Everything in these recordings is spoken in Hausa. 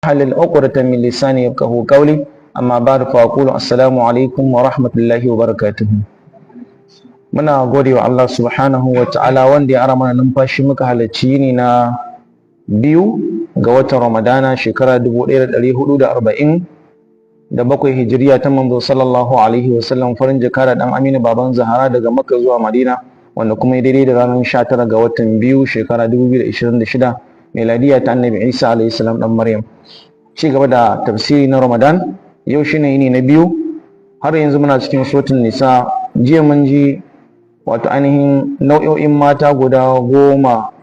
واحلل عقدة من لساني يفقهوا قولي. أما بعد، فأقول السلام عليكم ورحمة الله وبركاته. Muna gode wa Allah subhanahu wa ta'ala wanda ya ara mana numfashi muka halarci yini na 2 ga watan Ramadana, shekara 1447 hijiriya ta manzo sallallahu alaihi wasallam, farin jaka da dan Aminu, baban Zahara, daga Makka zuwa Madina, wanda kuma ya daidai da ranar 19 ga watan 2, shekara 2026 miladiya ta Annabi Isa alaihi salam dan Maryam. Ci gaba da tafsiri na Ramadan, yau shine yini na 2. Har yanzu muna cikin suratul Nisa. Jiya mun ji wato ainihin nau'o'in mata guda 13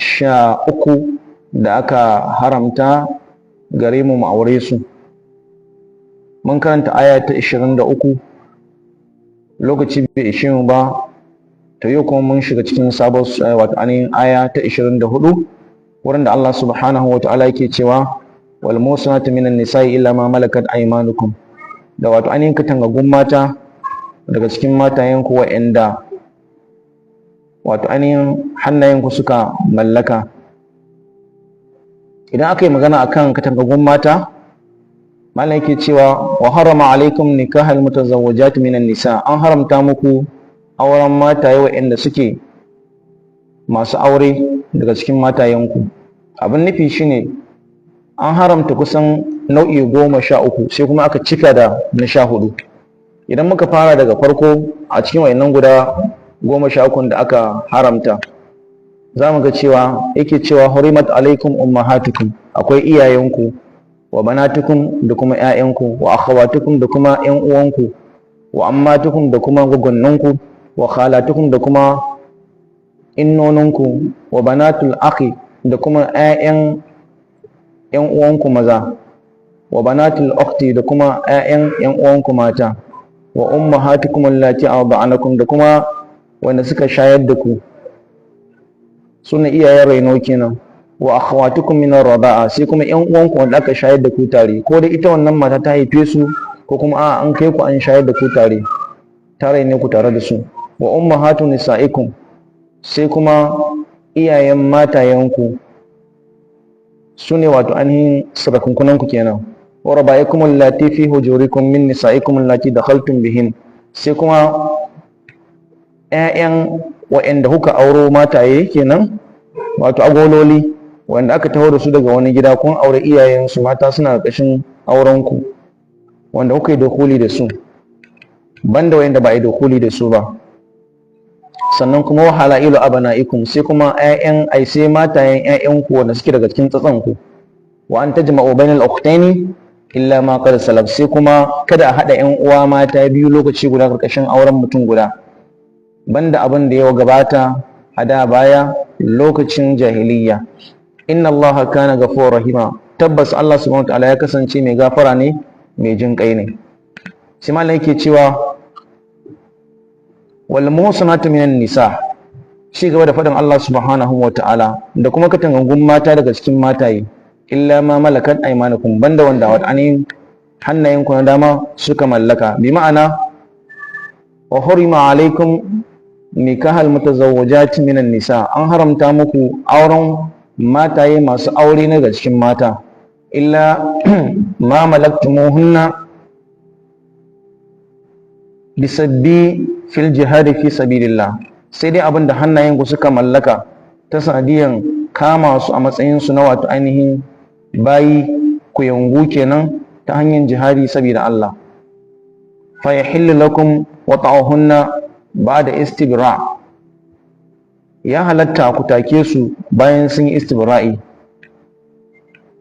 da aka haramta gare mu mu aure su. Mun karanta aya ta 23, lokaci bai ishe mu ba. To yau kuma mun shiga cikin sabon wato ainihin aya ta 24, wurin da Allah subhanahu wa ta'ala yake cewa: wal muhsanatu minan nisa'i illa ma malakat aymanukum, da wato ainihin katangagun mata daga cikin matayenku wa'anda wato ainihin hannayenku suka mallaka. Idan aka yi magana akan katangagun mata, malam yake cewa: wa harama alaikum nikahal mutazawwijat minan nisa, an haramta muku auren mataye wa'anda suke masu aure daga cikin matayenku. Abin nufi shine an haramta kusan nau'i 13, sai kuma aka cika da na 14. Idan muka fara daga farko, a cikin wa'annan guda 13 da aka haramta, za mu ga cewa yake cewa: hurimat alaikum ummahatukum, akwai iyayenku, wa banatukum, da kuma ƴaƴanku, wa akhawatukum, da kuma ƴan uwanku, wa ammatukum, da kuma gwaggwanninku, wa khalatukum, da kuma innoninku, wa banatul akhi, da kuma ƴaƴan ƴan uwanku maza, wa banatul ukhti, da kuma ƴaƴan ƴan uwanku mata, wa ummahatukum allati arda'anakum, da kuma wanda suka shayar da ku, sune iyayen raino kenan, wa akhawatukum min ar-rida'a, sai kuma ƴan uwanku wanda aka shayar da ku tare, ko dai ita wannan mata ta haife su, ko kuma a'a, an kai ku an shayar da ku tare, tare ne ku tare da su, wa ummahatu nisa'ikum, sai kuma iyayen matayenku, su ne wato ainihin sarakunkunanku kenan, wa raba'ikum allati fi hujurikum min nisa'ikum allati dakhaltum bihin, sai kuma ƴaƴan wa'anda kuka auro mataye kenan, wato agololi wanda aka taho da su daga wani gida, kun aure iyayensu mata, suna ƙarƙashin aurenku, wanda kuka yi dukuli da su, banda wa'anda ba a yi dukuli da su ba. Sannan kuma wa halailu abna'ikum, sai kuma ƴaƴan ai sai matayen ƴaƴanku wanda suke daga cikin tsatsanku, wa an tajma'u bainal ukhtaini illa ma qad salaf, sai kuma kada a haɗa ƴan uwa mata biyu lokaci guda ƙarƙashin auren mutum guda, banda abin da ya gabata a da baya lokacin jahiliyya. Inna Allaha kana ghafurur rahima, tabbas Allah subhanahu wa ta'ala ya kasance mai gafara ne, mai jin kai ne. Sai malam yake cewa: wal muhsanatu minan nisa, ci gaba da faɗin Allah subhanahu wa ta'ala, da kuma katangangun mata daga cikin mataye, illa ma malakat aymanukum, banda wanda ainihin hannayenku na dama suka mallaka. Bi ma'ana, wa hurima alaikum nikahal mutazawwijat minan nisa, an haramta muku auren mataye masu aure na daga cikin mata, illa ma malaktumuhunna bisabbi fil jihadi fi sabilillah, sai dai abin da hannayenku suka mallaka ta sanadiyan kama su a matsayin su na wato ainihin bayi, kuyangu kenan, ta hanyar jihadi saboda Allah. Fa yahillu lakum wata'uhunna ba'da istibra, ya halatta ku take su bayan sun yi istibra'i.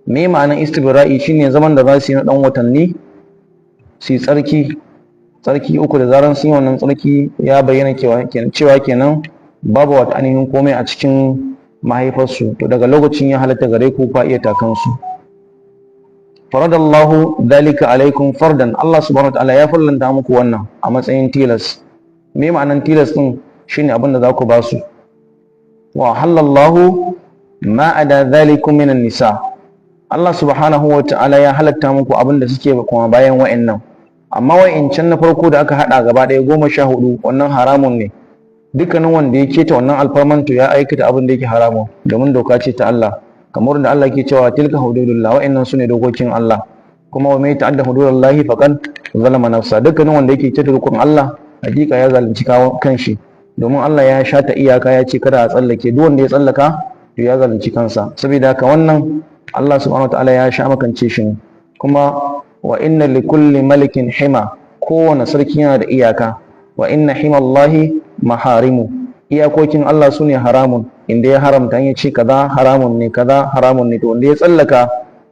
Me ma'anar istibra'i? Shine zaman da za su yi na dan watanni, su yi tsarki, tsarki uku. Da zaran sun yi wannan tsarki, ya bayyana cewa kenan babu wata ainihin komai a cikin mahaifarsu. To daga lokacin ya halatta gare ku fa iya takan su. Faradallahu dhalika alaikum fardan, Allah subhanahu wataala ya farlanta muku wannan a matsayin tilas. Me ma'anar tilas din? Shine abin da za ku ba su. Wa halallahu ma ada dhalikum minan nisa, Allah subhanahu wataala ya halatta muku abin da suke kuma bayan wa'annan. Amma wa'incan na farko da aka hada gaba ɗaya 14, wannan haramun ne. Dukkanin wanda ya keta wannan alfarman, to ya aikata abin da yake haramun, domin doka ce ta Allah. Kamar Kamar da Allah ke cewa tilka hududullah, wa'annan sune dokokin Allah. Kuma wa mai ta'adda hududallahi faqad zalama nafsa, dukkanin wanda yake keta dokokin Allah hakika ya zalunci kanshi, domin Allah ya shata iyaka ya ce kada a tsallake, duk wanda ya tsallaka to ya zalunci kansa. Saboda haka wannan Allah subhanahu wataala ya sha makance shi. Kuma wa inna likulli malikin hima, kowane sarki yana da iyaka. Wa inna himallahi maharimu, iyakokin Allah sune haramun, inda ya haramta ya ce kaza haramun ne, kaza haramun ne, to wanda ya tsallaka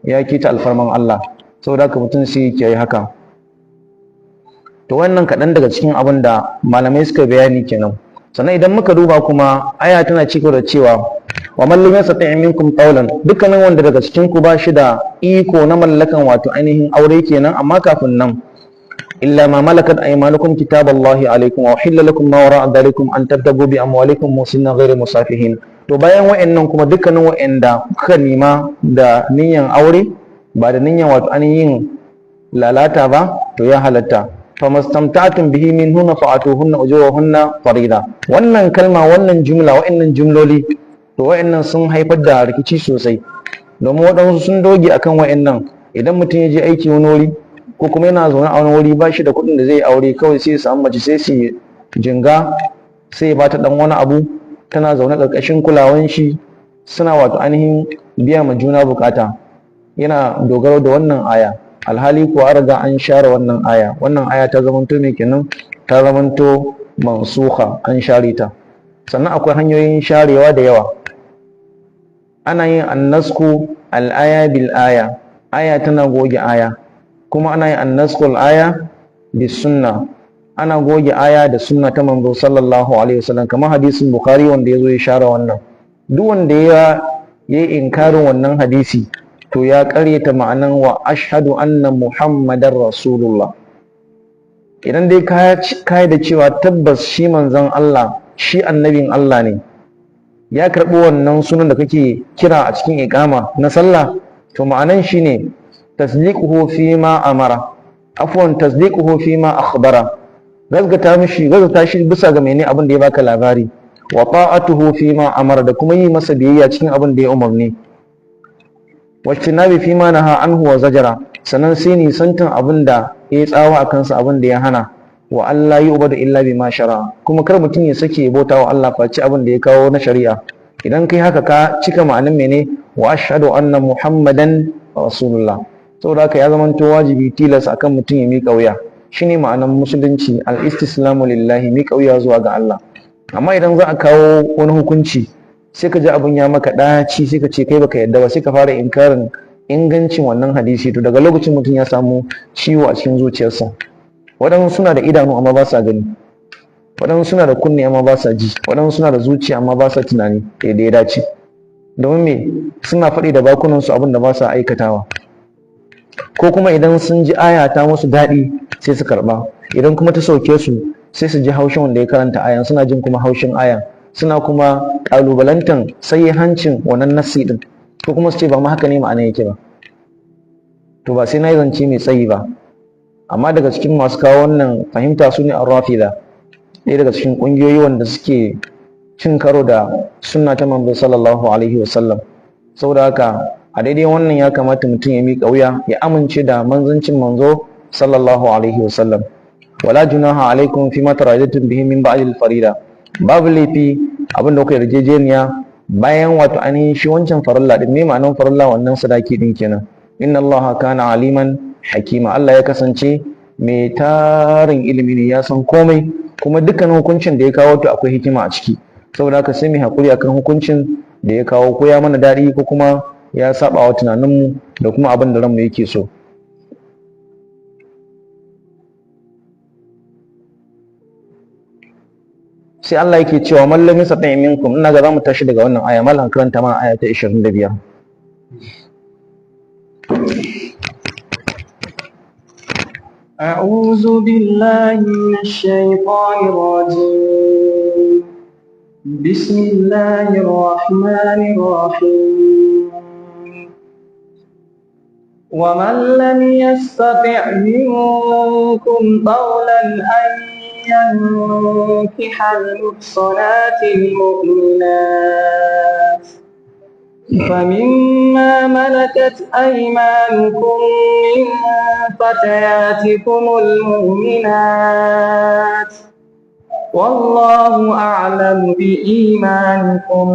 ya keta alfarman Allah. Saboda haka mutum sai ya yi haka. To wannan kaɗan daga cikin abin da malamai suka bayani kenan. Sannan idan muka duba kuma aya tana ciko da cewa wa man lam yastati' minkum qawlan, dukkanin wanda daga cikin ku ba shi da iko na mallakan wato ainihin aure kenan. Amma kafin nan, illa ma malakat aymanukum kitaballahi alaikum wa uhilla lakum ma wara'a dhalikum an tabtagu bi amwalikum musinna ghayra musafihin. To bayan wa'annan kuma dukkanin wa'anda kuka nema da niyan aure ba da niyan wato ainihin lalata ba, to ya halatta. Famastamta'tum bihi minhunna fa'atuhunna ujurahunna farida. Wannan kalma, wannan jumla, wa'annan jumloli, to wa'annan sun haifar da rikici sosai, domin waɗansu sun doge akan wa'annan. Idan mutum ya je aiki wani wuri ko kuma yana zaune a wani wuri ba shi da kuɗin da zai aure, kawai sai ya samu mace sai su jinga, sai ya bata ɗan wani abu, tana zaune ƙarƙashin kulawan shi, suna wato ainihin biya ma juna bukata, yana dogaro da wannan aya. Alhali kuwa an riga an share wannan aya. Wannan aya ta zamanto me kenan? Ta zamanto mansuha, an share ta. Sannan akwai hanyoyin sharewa da yawa. Ana yin annasku al'aya bil aya, aya tana goge aya. Kuma ana yin annasku al'aya bis sunna, ana goge aya da sunna ta manzo sallallahu alaihi wasallam, kamar hadisin Bukhari wanda ya zo ya share wannan. Duk wanda ya yi inkarin wannan hadisi to ya karyata ma'anan wa ashhadu anna Muhammadar rasulullah. Idan dai ka da cewa tabbas shi manzon Allah, shi annabin Allah ne, ya karɓi wannan sunan da kake kira a cikin iqama na sallah, to ma'anan shine tasdiquhu fi ma amara, afwan, tasdiquhu fi ma akhbara, gaskata mishi, gaskata shi bisa ga mene? Abin da ya baka labari. Wa ta'atuhu fi ma amara, da kuma yi masa biyayya cikin abin da ya umarni. Wajtinabi fi ma naha anhu wa zajara, sannan sai nisantan abin da ya tsawa a kansa, abin da ya hana. Wa Allah yi ubadu illa bima shara, kuma kar mutum ya sake bauta wa Allah face abin da ya kawo na shari'a. Idan kai haka ka cika ma'anin mene? Wa ashhadu anna Muhammadan rasulullah. Saboda haka ya zamanto wajibi tilas akan mutum ya miƙa wuya. Shine ma'anan musulunci, al-istislamu lillahi, miƙa wuya zuwa ga Allah. Amma idan za a kawo wani hukunci sai ka ji abin ya maka ɗaci, sai ka ce kai baka yadda ba, sai ka fara inkarin ingancin wannan hadisi, to daga lokacin mutum ya samu ciwo a cikin zuciyarsa. Waɗansu suna da idanu amma ba sa gani, waɗansu suna da kunne amma ba sa ji, waɗansu suna da zuciya amma ba sa tunani da ya dace. Domin me? Suna faɗi da bakunansu abin da ba sa aikatawa. Ko kuma idan sun ji aya ta musu daɗi sai su karɓa, idan kuma ta sauke su sai su ji haushin wanda ya karanta ayan, suna jin kuma haushin ayan, suna kuma ƙalubalantan hancin wannan nassi din, ko kuma su ce ba ma haka ne ma'ana yake ba. To ba sai na yi zance mai tsayi ba, amma daga cikin masu kawo wannan fahimta su ne Arrafida, ɗaya daga cikin ƙungiyoyi wanda suke cin karo da sunna ta manzo sallallahu alaihi wasallam. Saboda haka a daidai wannan ya kamata mutum ya miƙa wuya, ya amince da manzancin manzo sallallahu alaihi wasallam. Wala junaha alaikum fi ma taradaytum bihi min ba'd al-farida, babu laifi abin da kuka yarjejeniya bayan wato ainihin shi wancan farilla din. Me ma'anar farilla? Wannan sadaki din kenan. Inna Allaha kana aliman hakima, Allah ya kasance mai tarin ilimi ne, ya san komai, kuma dukkan hukuncin da ya kawo to akwai hikima a ciki. Saboda haka sai mu hakuri akan hukuncin da ya kawo, ko ya mana daɗi ko kuma ya saba wa tunaninmu da kuma abin da ranmu yake so. Sai Allah yake cewa man lam yastati minkum, ina ga zamu tashi daga wannan aya. Mallan, karanta mana aya ta 25. أعوذ بالله من الشيطان الرجيم. بسم الله الرحمن الرحيم. ومن لم يستطع منكم طولا أن ينكح المحصنات المؤمنات فمما ملكت أيمانكم من فتياتكم المؤمنات والله أعلم بإيمانكم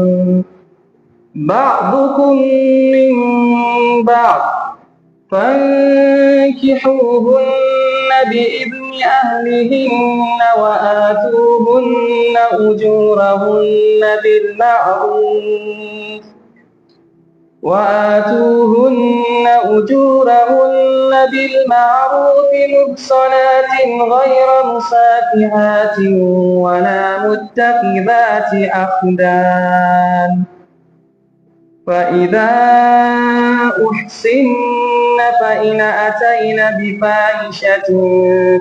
بعضكم من بعض فانكحوهن بإذن أهلهن وآتوهن أجورهن بالمعروف وآتوهن أجورهن بالمعروف محصنات غير مسافحات ولا متخذات أخدان فإذا أحصن فإن أتين بفاحشة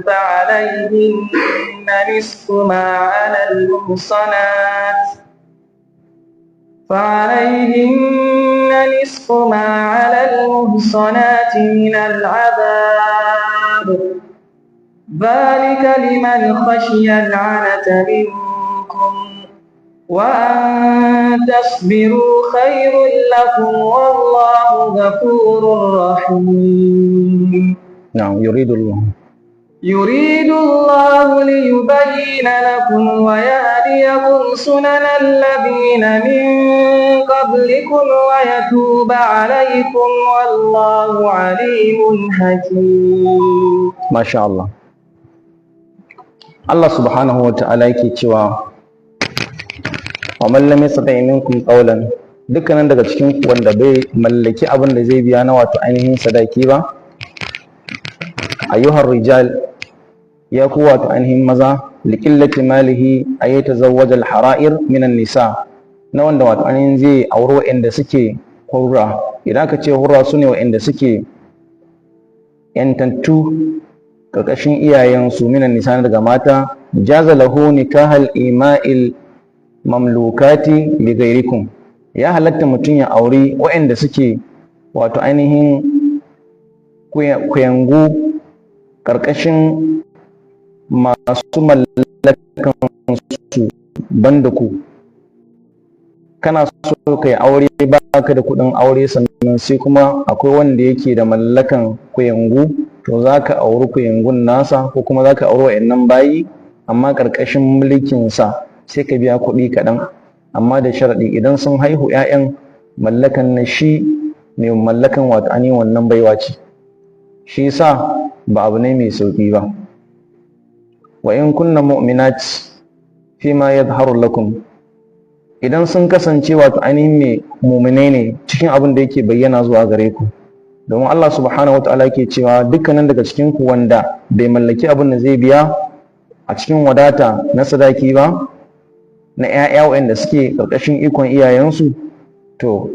فعليهن نصف ما على المحصنات فعليهن نصف ما على المحصنات من العذاب ذلك لمن خشي العنة منكم وأن تصبروا خير لكم والله غفور رحيم. نعم. يريد الله يريد الله ليبين لكم ويهديكم سنن الذين من قبلكم ويتوب عليكم والله عليم حكيم. ما شاء الله. Allah subhanahu wa ta'ala yake cewa wa man lam yastati minkum qawlan, dukkanin daga cikin ku wanda bai mallaki abin da zai biya na wato ainihin sadaki ba, ayyuhar rijal, ya ku wato ainihin maza, liqillati malihi ay yatazawwaj al hara'ir min an nisa, na wanda wato ainihin zai auri wa'anda suke hurra. Idan aka ce hurra, sune wa'anda suke yantattu karkashin iyayensu, minan nisa, daga mata, jaza lahu nikahal ima'il mamlukati li ghairikum, ya halatta mutum ya auri waɗanda suke wato ainihin kuyangu karkashin masu mallakan su banda ku. Kana so kai aure, baka da kuɗin aure, sannan sai kuma akwai wanda yake da mallakan kuyangu, to za ka auri kuyangun nasa ko kuma za ka auri wa'annan bayi, amma ƙarƙashin mulkinsa, sai ka biya kuɗi kaɗan, amma da sharaɗi idan sun haihu 'ya'yan mallakan na shi mai mallakan wato ainihin wannan baiwa ce. Shi yasa ba abu ne mai sauƙi ba. Wa in kunna mu'minat fima yadhharu lakum, idan sun kasance wato ainihin mai mu'minai ne cikin abin da yake bayyana zuwa gare ku. Domin Allah subhanahu wa ta'ala yake cewa dukkanin daga cikin ku wanda bai mallaki abin da zai biya a cikin wadata na sadaki ba na 'ya'ya waɗanda suke ƙarƙashin ikon iyayensu, to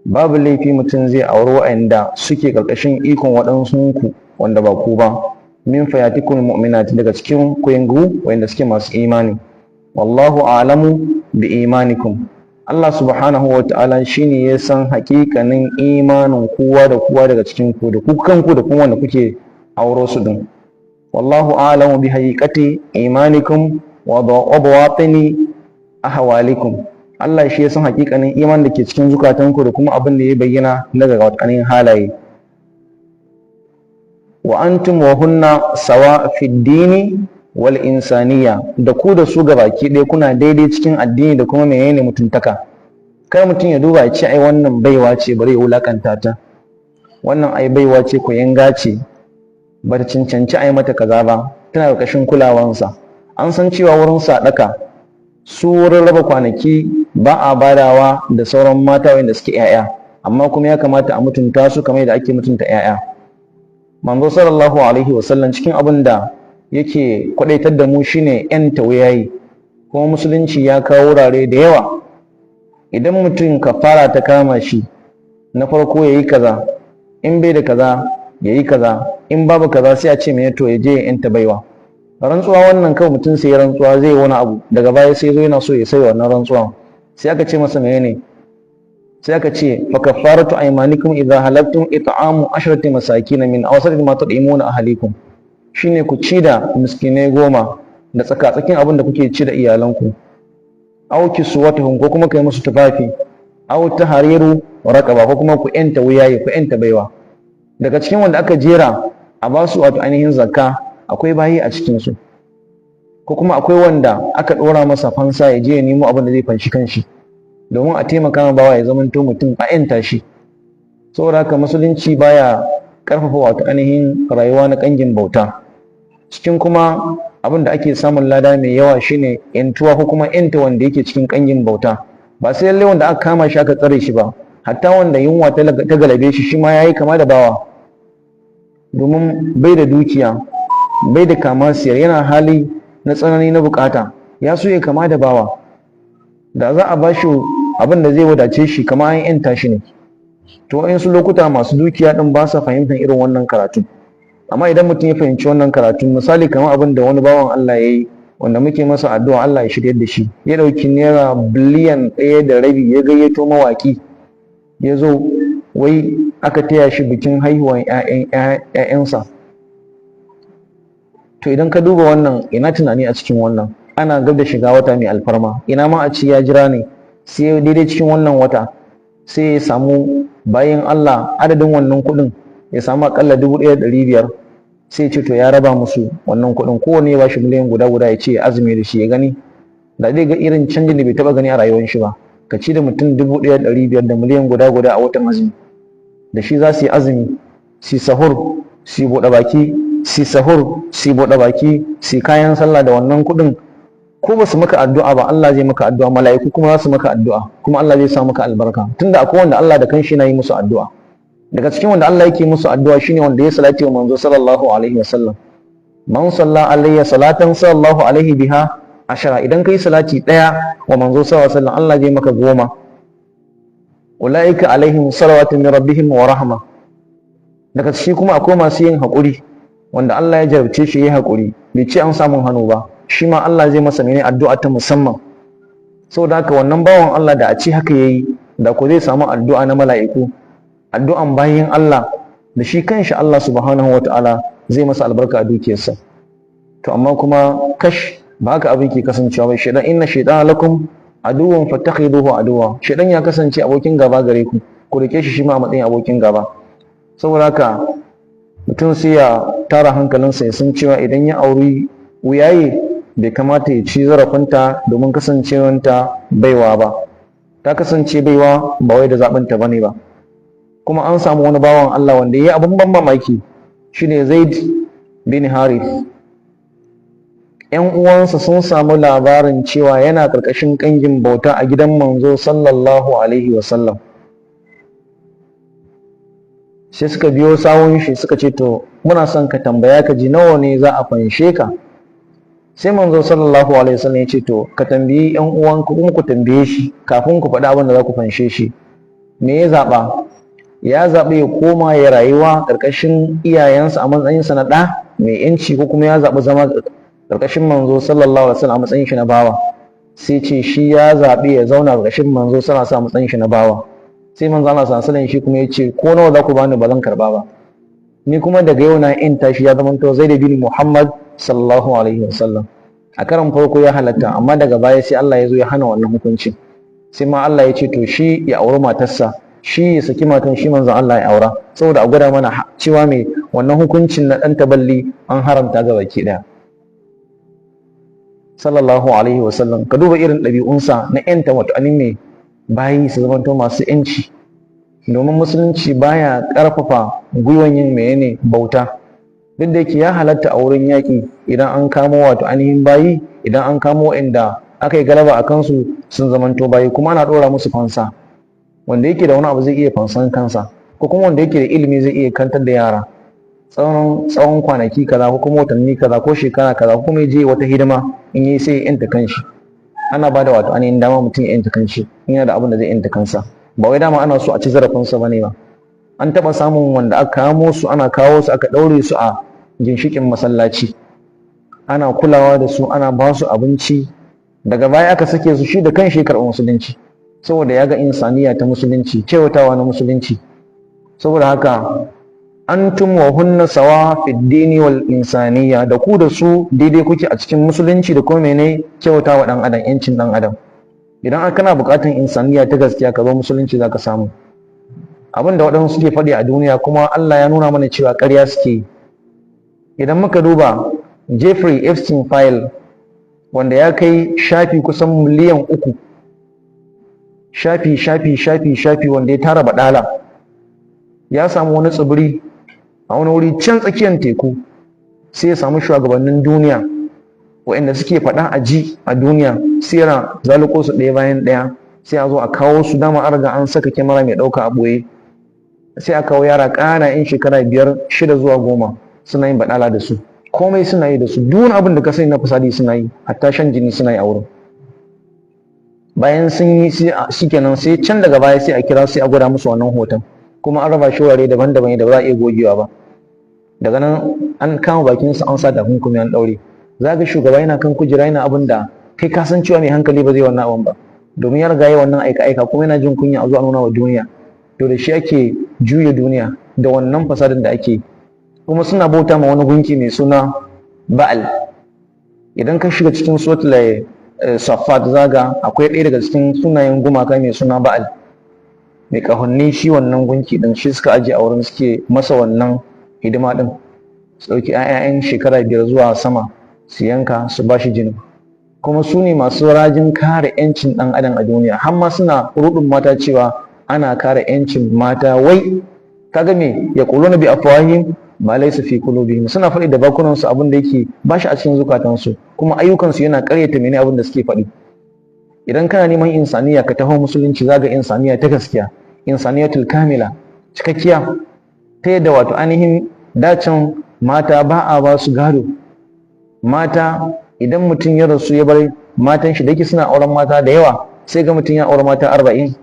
babu laifi mutum zai auri waɗanda suke ƙarƙashin ikon waɗansu ku wanda ba ku ba, min fayatikum mu'minat, daga cikin kuyangu waɗanda suke masu imani. Wallahu a'lamu bi imanikum, Allah subhanahu wa ta'ala shine ya san hakikanin imanin kowa da kowa daga cikin ku, da ku kanku da kuma wanda kuke auro su din. Wallahu a'lamu bi haqiqati imanikum wa bawatini ahwalikum, Allah shi ya san hakikanin iman da ke cikin zukatanku da kuma abin da ya bayyana daga ainihin halaye. Wa antum wa hunna sawa fi dini wal insaniya, da ku da su gabaki ɗaya kuna daidai cikin addini da kuma menene mutuntaka. Kar mutum ya duba ya ce ai wannan baiwa ce, bari ya wulakanta ta, wannan ai baiwa ce, yanga ce, ba ta cancanci ai mata kaza ba, tana ƙarƙashin kulawansa. An san cewa wurin saɗaka su wurin raba kwanaki ba a badawa da sauran mata wanda suke 'ya'ya, amma kuma ya kamata a mutunta su kamar yadda ake mutunta 'ya'ya. Manzo sallallahu alaihi wasallam cikin abin da yake kwadaitar da mu shine 'yan tawayayi, kuma musulunci ya kawo wurare da yawa. Idan mutum kafara ta kama shi, na farko yayi kaza, in bai da kaza yayi kaza, in babu kaza sai a ce me? To ya je ya 'yanta baiwa. Rantsuwa wannan kawai mutum sai rantsuwa zai wani abu, daga baya sai zo yana so ya sai wannan rantsuwa, sai aka ce masa menene? Sai aka ce fa kaffaratu aymanikum idza halaftum it'amu asharati masakin min awsati ma tud'imuna ahlikum, shine ku ci da miskinai 10 da tsaka-tsakin abin da kuke ci da iyalanku, aw kiswatuhum, ko kuma kai musu tufafi. Aw tahriru raqaba, ko kuma ku yanta wuyaye, ku yanta baiwa. Daga cikin wanda aka jera a ba su wato ainihin zakka, akwai bayi a cikin su, ko kuma akwai wanda aka ɗora masa fansa, ya je ya nemo abin da zai fanshi kanshi, domin a taimaka ma bawa ya zamanto mutum, a yanta shi. Saboda haka musulunci baya ƙarfafa wato ainihin rayuwa na ƙangin bauta. Cikin kuma abin da ake samun lada mai yawa shine yantuwa ko kuma yanta wanda yake cikin ƙangin bauta. Ba sai lallai wanda aka kama shi aka tsare shi ba, hatta wanda yunwa ta galabe shi, shi ma yayi kama da bawa, domin bai da dukiya, bai da kama siyar, yana hali na tsanani na bukata, ya so ya kama da bawa. Da za a bashi abin da zai wadace shi, kama an yanta shi ne. To in su lokuta masu dukiya din ba sa fahimtar irin wannan karatu, amma idan mutum ya fahimci wannan karatu, misali kamar abin da wani bawan Allah ya yi, wanda muke masa addu'a Allah ya shiryar da shi, ya ɗauki ₦1.5 biliyan ya gayyato mawaƙi ya zo, wai aka taya shi bikin haihuwan ‘ya'yansa. To idan ka duba wannan, ina tunani a cikin wannan? Ana gab da shiga wata mai alfarma. Ina ma a ci ya jira ne sai daidai cikin wannan wata, sai ya samu bayan Allah adadin wannan kuɗin, ya samu akalla 1,500, sai ya ce to ya raba musu wannan kuɗin, kowanne ya bashi miliyan guda guda, ya ce ya azumi da shi, ya gani. Da zai ga irin canjin da bai taɓa gani a rayuwar shi ba. Ka ci da mutum 1,500 da miliyan guda guda a watan azumi, da shi za su yi azumi, su sahur, su buɗe baki, su sahur, su buɗe baki, su kayan sallah da wannan kuɗin. Ko ba su maka addu'a ba, Allah zai maka addu'a, mala'iku kuma za su maka addu'a, kuma Allah zai sa maka albarka, tunda akwai wanda Allah da kanshi yana yi musu addu'a. Daga cikin wanda Allah yake musu addu'a shine wanda ya salati wa manzo sallallahu alaihi wasallam. Man salla alayya salatan sallallahu alaihi biha ashara. Idan kai salati daya wa manzo sallallahu alaihi wasallam, Allah zai maka 10. Ulaika alaihim salawatu min rabbihim wa rahma. Daga ciki kuma akwai masu yin haƙuri, wanda Allah ya jarabce shi yayi haƙuri, bai ce an samun hannu ba, shi ma Allah zai masa mene? Addu'a ta musamman. Saboda haka wannan bawan Allah da a ce haka yayi, da ko zai samu addu'a na mala'iku, addu'an bayin Allah, da shi kanshi Allah subhanahu wataala zai masa albarka a dukiyarsa. To amma kuma kash, ba haka abin ke kasancewa ba. Shaidan, inna shaytana lakum aduwwan fattakhiduhu aduwwa. Shaidan ya kasance abokin gaba gare ku, ku rike shi shi ma a matsayin abokin gaba. Saboda haka mutum sai ya tara hankalinsa, ya san cewa idan ya auri wuyaye, bai kamata ya ci zarafinta domin kasancewanta baiwa ba. Ta kasance baiwa ba wai da zaɓinta bane ba. Kuma an samu wani bawan Allah wanda ya yi abin ban mamaki, shine Zaid bin Harith. ‘Yan uwansa sun samu labarin cewa yana ƙarƙashin ƙangin bauta a gidan manzo sallallahu alaihi wasallam. Sai suka biyo sawun shi, suka ce, "To muna son ka tambaya ka ji nawa ne za a fanshe ka." Sai manzo sallallahu alaihi wasallam ya ce, "To ka tambayi ‘yan uwanka, kuma ku tambaye shi kafin ku faɗi abin da za ku fanshe shi, me ya zaɓa?" Ya zaɓi ya koma ya rayuwa ƙarƙashin iyayensa a matsayinsa na ɗa mai ‘yanci, ko kuma ya zaɓi zama ƙarƙashin manzo sallallahu alaihi wasallam a matsayin shi na bawa? Sai ce shi ya zaɓi ya zauna ƙarƙashin manzo sallallahu alaihi wasallam a matsayin shi na bawa. Sai manzo Allah sallallahu alaihi wasallam shi kuma ya ce, "Ko nawa za ku bani, ba zan karɓa ba. Ni kuma daga yau na ‘yanta shi, ya zamanto Zaid bin Muhammad sallallahu alaihi wasallam." A karan farko ya halatta, amma daga baya sai Allah ya zo ya hana wannan hukuncin. Sai ma Allah ya ce to shi ya auri matarsa, shi ya saki matan, shi manzon Allah ya aura, saboda a gwada mana cewa mai wannan hukuncin na ɗan taballi an haramta ga baki ɗaya. Sallallahu alaihi wasallam, ka duba irin ɗabi'unsa na ‘yanta wato anin mai bayi su zamanto masu ‘yanci, domin musulunci baya ƙarfafa gwiwan yin menene? Bauta. Duk da yake ya halatta a wurin yaƙi idan an kamo wato ainihin bayi, idan an kamo inda aka yi galaba a kansu sun zamanto bayi, kuma ana ɗora musu fansa. Wanda yake da wani abu zai iya fansan kansa, ko kuma wanda yake da ilimi zai iya kantar da yara tsawon kwanaki kaza, ko kuma watanni kaza, ko shekara kaza, ko kuma ya je wata hidima, in yi sai ya yanta kanshi. Ana ba da wato ainihin dama mutum ya yanta kanshi in yana da abin da zai yanta kansa, ba wai dama ana so a ci zarafinsa bane ba. An taɓa samun wanda aka kamo su, ana kawo su, aka ɗaure su a ginshiƙin masallaci, ana kulawa da su, ana ba su abinci. Daga baya aka sake su, shi da kanshi ya karɓi musulunci, saboda ya ga insaniya ta musulunci, kyautatawa na musulunci. Saboda haka antum wa hunna sawa fi dini wal insaniya, da ku da su daidai kuke a cikin musulunci da kuma mene? Kyautawa dan adam, yancin dan adam. Idan kana buƙatar insaniya ta gaskiya, ka zo musulunci, za ka samu abin da waɗansu suke faɗi a duniya, kuma Allah ya nuna mana cewa ƙarya suke. Idan muka duba Jeffrey Epstein file, wanda ya kai shafi kusan 3 miliyan, shafi, shafi, shafi, shafi, wanda ya tara baɗala, ya samu wani tsibiri a wani wuri can tsakiyar teku, sai ya samu shugabannin duniya waɗanda suke faɗa a ji a duniya, sai yana zaluko su ɗaya bayan ɗaya, sai a zo a kawo su. Dama an riga an saka kyamara mai ɗauka a ɓoye. Sai a kawo yara ƙanana in shekara 5, 6 zuwa 10, suna yin baɗala da su, komai suna yi da su, duk wani abin da ka sani na fasadi suna yi, hatta shan jini suna yi a wurin. Bayan sun yi shikenan, sai can daga baya sai a kira, sai a gwada musu wannan hoton, kuma an raba shi wurare daban-daban da ba za a iya gogewa ba. Daga nan an kama bakin su, an sa takunkumi, an daure. Za ga shugaba yana kan kujera yana abin da kai ka san cewa mai hankali ba zai wannan abin ba, domin ya riga ya wannan aika-aika, kuma yana jin kunya a zo a nuna wa duniya. To, da shi ake juya duniya, da wannan fasadin da ake. Kuma suna bauta ma wani gunki mai suna Ba'al. Idan ka shiga cikin Suratul Safat, zaga akwai ɗaya daga cikin sunayen gumaka mai suna Ba'al, mai ƙahonni. Shi wannan gunki ɗin shi suka aje a wurin, suke masa wannan hidima ɗin, su ɗauki 'ya'yan shekara 5 zuwa sama su yanka, su ba shi jini. Kuma su ne masu rajin kare 'yancin ɗan adam a duniya, har ma suna ruɗin mata cewa ana kare 'yancin mata. Wai kaga me yaquluna bi afwahihim ma laysa fi qulubihim. Suna faɗi da bakunan su abin da yake ba shi a cikin zukatansu, kuma ayyukansu yana ƙaryata mene abin da suke faɗi. Idan kana neman insaniya, ka taho musulunci, zaga insaniya ta gaskiya, insaniyatul kamila, cikakkiya, ta yadda wato ainihin dacin mata ba a ba su gado. Mata, idan mutum ya rasu ya bar matan shi, da yake suna auren mata da yawa, sai ga mutum ya aure mata 40,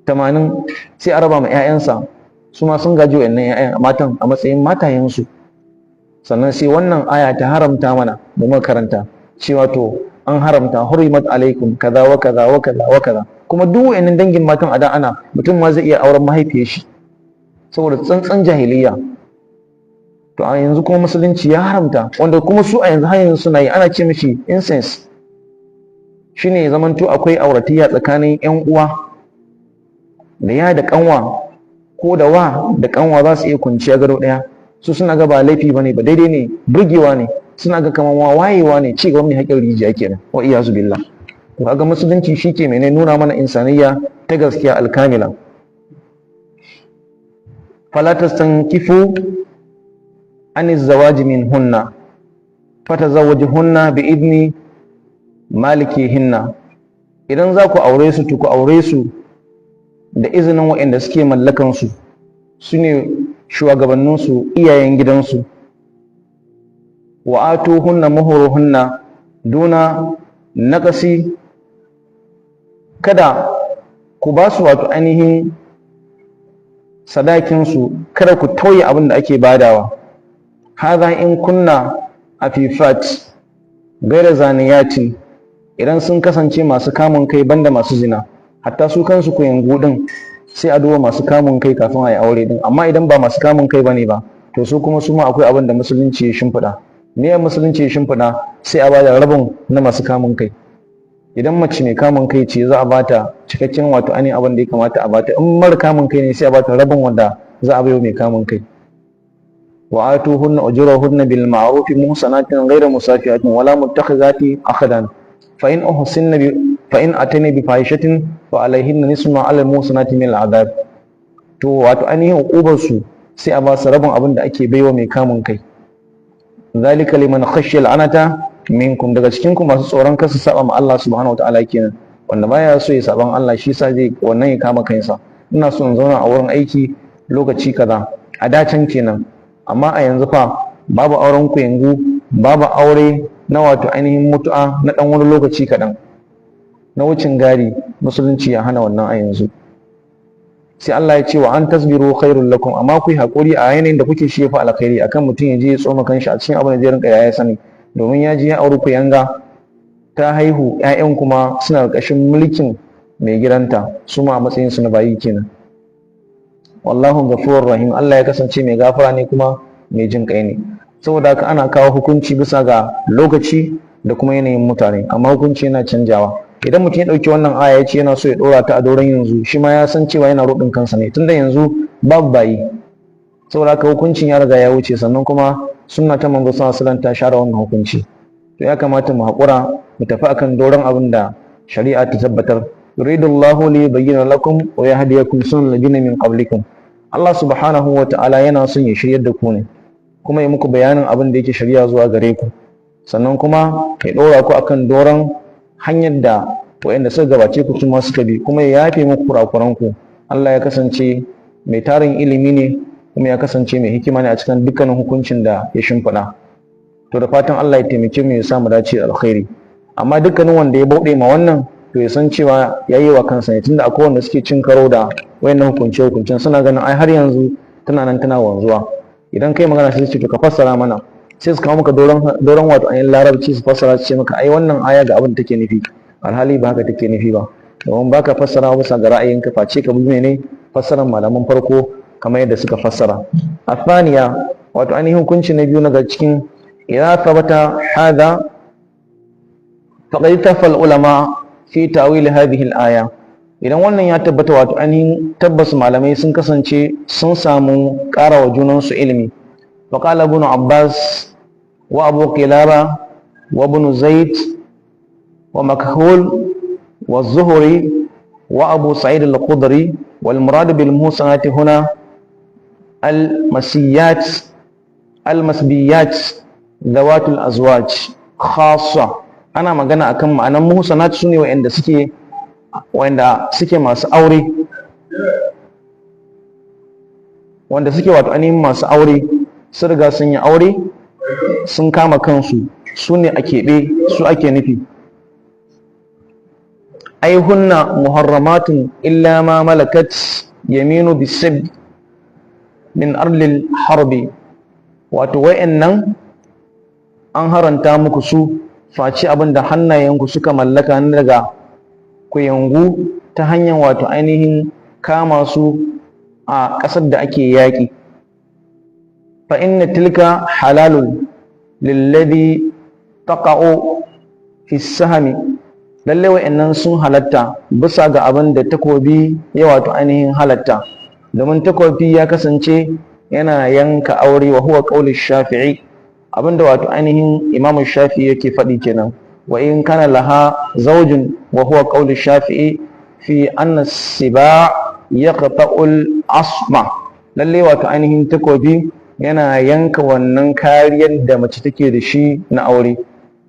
80, sai a raba ma 'ya'yansa, su ma sun gaji wa'annan 'ya'yan matan a matsayin matayensu. Sannan sai wannan aya ta haramta mana mu makaranta cewa to an haramta, hurimat alaikum kaza wa kaza wa kaza wa kaza. Kuma duk wa'annan dangin matan, a da ana mutum ma zai iya auren mahaifiyar shi saboda tsantsan jahiliya. To, a yanzu kuma musulunci ya haramta, wanda kuma su a yanzu har yanzu suna yi, ana ce mishi incest. Shine ya zamanto akwai auratayya tsakanin yan uwa, da ya da kanwa ko da wa da kanwa za su iya kwanciya gado ɗaya. Su suna ga ba laifi bane ba, daidai ne, burgewa ne, suna ga kamar wayewa ne, ci gaban mai haƙin rijiya kenan, wa iyazu billah. To, kaga musulunci shike mene nuna mana insaniya ta gaskiya, alkamila. Fala tastankifu an zawaji min hunna fatazawwajuhunna bi idni malikihinna. Idan za ku aure su, to ku aure su da izinin waɗanda suke mallakan su, su ne shugabanninsu, iyayen gidansu. Wa atuhunna muhuruhunna duna naqasi. Kada ku ba su wato ainihin sadakinsu, kada ku tauye abin da ake badawa. Hadha in kunna afifat gaira zaniyatin, idan sun kasance masu kamun kai, banda masu zina. Hatta su kansu ku yangu din, sai a duba masu kamun kai kafin a yi aure din. Amma idan ba masu kamun kai bane ba, to su kuma su ma akwai abin da musulunci ya shimfiɗa. Me ya musulunci ya shimfiɗa? Sai a bada rabin na masu kamun kai. Idan mace mai kamun kai ce, za a bata cikakken wato ainihin abin da ya kamata a bata. In mara kamun kai ne, sai a bata rabin wanda za a baiwa mai kamun kai. Wa atuhunna ujurahunna bil ma'ruf muhsanatin ghayra musafihatin wala muttakhizati akhdan. Fa in uhsinna bi fa in atayna bi fahishatin fa alayhinna nisfu ma ala al muhsanati min al adab. To, wato ainihin uqubar su, sai a ba su rabin abin da ake baiwa mai kamun kai. Zalika liman khashiya al'anata minkum, daga cikin ku masu tsoron kasu saba ma Allah subhanahu wataala kenan. Wanda baya so ya saban Allah, shi sa zai wannan ya kama kansa. Ina so in zauna a wurin aiki lokaci kaza, a dacen kenan. Amma a yanzu fa babu auren kuyangu, babu aure na wato ainihin mutu'a na dan wani lokaci kaɗan na wucin gadi. Musulunci ya hana wannan a yanzu. Sai Allah ya ce wa an tasbiru khairul lakum. Amma ku yi hakuri a yanayin da kuke, shi yafi alkhairi akan mutum ya je ya tsoma kanshi a cikin abin da zai rinka yaya sani, domin ya je ya auri kuyanga ta haihu, ƴaƴan kuma suna ƙarƙashin mulkin mai gidanta, su ma a matsayin su na bayi kenan. Wallahu ghafurur rahim. Allah ya kasance mai gafara ne kuma mai jin kai ne. Saboda haka ana kawo hukunci bisa ga lokaci da kuma yanayin mutane, amma hukunci yana canjawa. Idan mutum ya ɗauki wannan aya ya ce yana so ya ɗora ta a doron yanzu, shi ma ya san cewa yana ruɗin kansa ne, tunda yanzu babu bayi. Saboda haka hukuncin ya riga ya wuce, sannan kuma sunna ta Manzo sallallahu alaihi wasallam ta share wannan hukunci. To ya kamata mu haƙura mu tafi akan doron abin da shari'a ta tabbatar. Yuridullahu li yubayyana lakum wa yahdiyakum sunan ladina min qablikum. Allah subhanahu wa ta'ala yana son ya shiryar da ku ne, kuma ya muku bayanin abin da yake shari'a zuwa gare ku, sannan kuma ya ɗora ku akan doron hanyar da waɗanda suka gabace ku kuma suka bi, kuma ya yafe muku kurakuran ku. Allah ya kasance mai tarin ilimi ne, kuma ya kasance mai hikima ne a cikin dukkanin hukuncin da ya shimfiɗa. To da fatan Allah ya taimake mu, ya sa mu dace alkhairi. Amma dukkanin wanda ya bauɗe ma wannan, to ya san cewa ya yi wa kansa ne, tunda akwai wanda suke cin karo da wayannan hukunce hukuncen, suna ganin ai har yanzu tana nan tana wanzuwa. Idan kai magana, sai su ce, "To ka fassara mana." Sai su kawo maka doron wato ainihin Larabci su fassara, su ce maka ai wannan aya ga abin da take nufi, alhali ba haka take nufi ba, domin baka fassara bisa ga ra'ayinka, face ka bi mene? Fassarar malaman farko kamar yadda suka fassara. Athaniya, wato ainihin hukunci na biyu daga cikin, idza thabata hadha faqad ittafaqa ulama fi ta'wil hadhihi al-aya. Idan wannan ya tabbata, wato ainihin tabbas malamai sun kasance sun samu ƙara wa junansu ilimi. فقال ابن عباس وأبو قلابة وابن زيد ومكحول والزهري وأبو سعيد الخدري: والمراد بالمحصنات هنا المسيات المسبيات ذوات الأزواج خاصة. Ana magana akan ma'anan muhsanat, sune wa'anda suke masu aure, wanda suke wato ainihin masu aure, sun riga sun yi aure, sun kama kansu, su ne a keɓe, su ake nufi. Ai hunna muharramatun illa ma malakat yaminu bisib min ardil harbi. Wato wa'annan an haranta muku su, face abin da hannayenku suka mallaka na daga kuyangu ta hanyar wato ainihin kama su a ƙasar da ake yaƙi. Fa inna tilka halalun lilladhi taqa'u fi sahami. Lalle wa'annan sun halatta bisa ga abin da takobi ya wato ainihin halatta, domin takobi ya kasance yana yanka aure. Wa huwa qawlu Shafi'i, abinda wato ainihin Imamu Shafi'i yake faɗi kenan, wa in kana laha zawjun. Wa huwa qawlu Shafi'i fi anna siba yaqta'ul asma. Lalle wato ainihin takobi yana yanka wannan kariyar da mace take da shi na aure.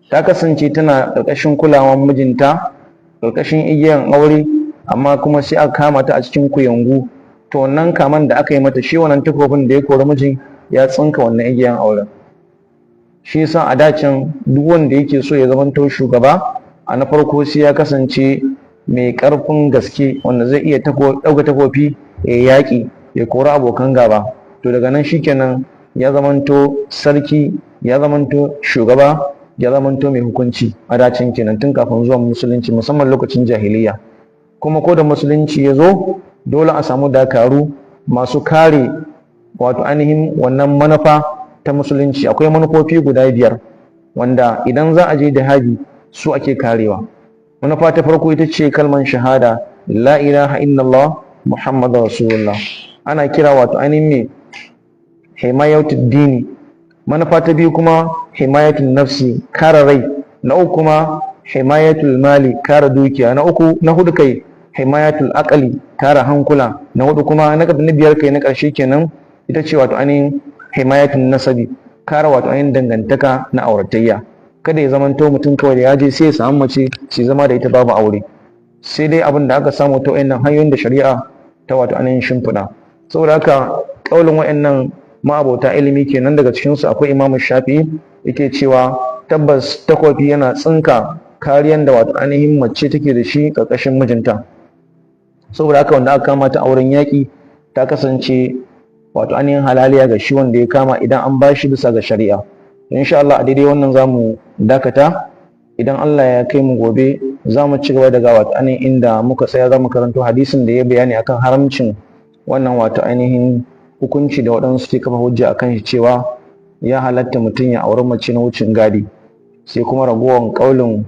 Ta kasance tana ƙarƙashin kulawan mijinta, ƙarƙashin igiyan aure, amma kuma sai aka kama ta a cikin kuyangu. To wannan kaman da aka yi mata, shi wannan takobin da ya kori mijin ya tsinka wannan igiyan auren. Shi yasa a dacin duk wanda yake so ya zamanto shugaba, a na farko sai ya kasance mai ƙarfin gaske, wanda zai iya ɗauka takobi ya yaƙi, ya kori abokan gaba. To daga nan shikenan, ya zamanto sarki, ya zamanto shugaba, ya zamanto mai hukunci. A dacin kenan, tun kafin zuwan Musulunci, musamman lokacin jahiliya. Kuma ko da Musulunci ya zo, dole a samu dakaru masu kare wato ainihin wannan manufa ta Musulunci. Akwai manufofi guda biyar wanda idan za a je jihadi su ake karewa. Manufa ta farko ita ce kalman shahada, la ilaha illallah Muhammadu rasulullah, ana kira wato ainihin me? Himayatud dini. Manufa ta biyu kuma himayatul nafsi, kare rai. Na uku kuma himayatul mali, kare dukiya. Na uku, na hudu kai, himayatul aqli, kare hankula. Na hudu kuma, na biyar kai, na ƙarshe kenan, ita ce wato ainihin himayatul nasabi, kare wato ainihin dangantaka na auratayya. Kada ya zamanto mutum kawai da ya je sai ya samu mace sai zama da ita babu aure, sai dai abin da aka samu ta wayannan hanyoyin da shari'a ta wato ainihin shimfiɗa. Saboda haka ƙaulin wayannan ma'abota ilimi kenan, daga cikinsu akwai Imamu Shafi'i, yake cewa tabbas takobi yana tsinka kariyan da wato ainihin mace take da shi ƙarƙashin mijinta. Saboda haka wanda aka kama ta auren yaƙi ta kasance wato ainihin halaliya ga shi wanda ya kama, idan an bashi bisa ga shari'a. Insha Allah a daidai wannan zamu dakata. Idan Allah ya kai mu gobe, za mu ci gaba daga wato ainihin inda muka tsaya. Za mu karanto hadisin da ya bayani akan haramcin wannan wato ainihin hukunci da waɗansu ke kafa hujja akan shi, cewa ya halatta mutum ya auri mace na wucin gadi, sai kuma ragowar ƙaulin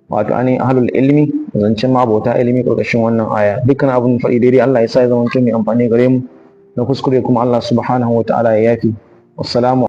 Wato ainihin ahlul ilmi, zancen ma'abota ilimi ƙarƙashin wannan aya. Dukkan abin faɗi daidai, Allah ya sa ya zama mai amfani gare mu, na kuskure kuma Allah subhanahu wa ta'ala ya yafi. Wassalamu.